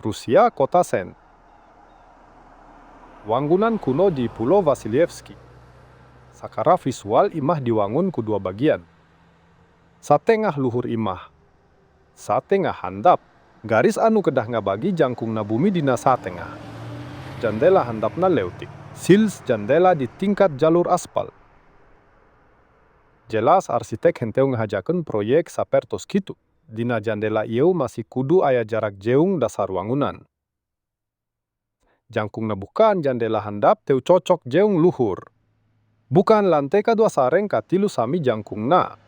Rusia, Kota Saint. Wanggunan kuno di Pulo Vasilievsky. Sacara visual imah diwangun ku dua bagian. Satengah luhur imah. Satengah handap. Garis anu kedah ngabagi jangkungna bumi dina satengah. Jandela handapna leutik. Sills jandela di tingkat jalur aspal. Jelas arsitek henteu ngahajakeun proyek sapertos kitu. Dina jandela ieu masih kudu aya jarak jeung dasar wangunan. Jangkungna bukaan jandela handap teu cocok jeung luhur. Bukaan lantai kadua sareng katilu sami jangkungna.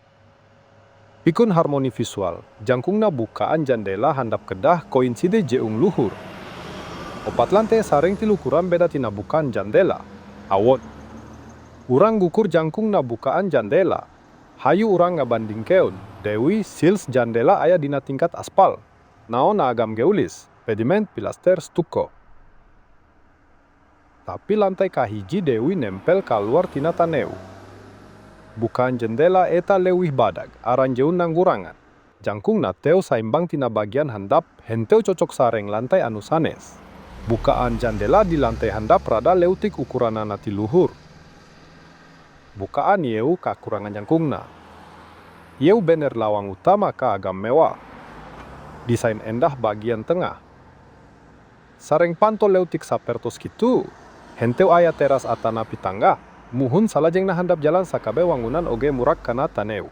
Pikeun harmoni visual, jangkungna bukaan jandela handap kedah koinside jeung luhur. Opat lantai sareng tilu ukuran beda tina bukaan jandela. Awon. Urang ngukur jangkungna bukaan jandela. Hayu urang ngabandingkeun, deui sills jandela aya dina tingkat aspal. Naon agam geulis, pediment, pilaster, stucco. Tapi lantai kahiji deui nempel kaluar tina taneuh. Bukaan jendela eta leuwih badag, aranjeunna ngurangan. Jangkungna teu saimbang tina bagian handap, henteu cocok sareng lantai anu sanes. Bukaan jandela di lantai handap rada leutik ukuranana ti luhur. Bukaan ieu kakurangan jangkungna. Ieu bener lawang utama kaagam mewah. Desain endah bagian tengah. Sareng panto leutik sapertos kitu. Henteu aya teras atanapi tangga. Muhun salajengna handap jalan sakabeh wangunan oge murak kana taneuh.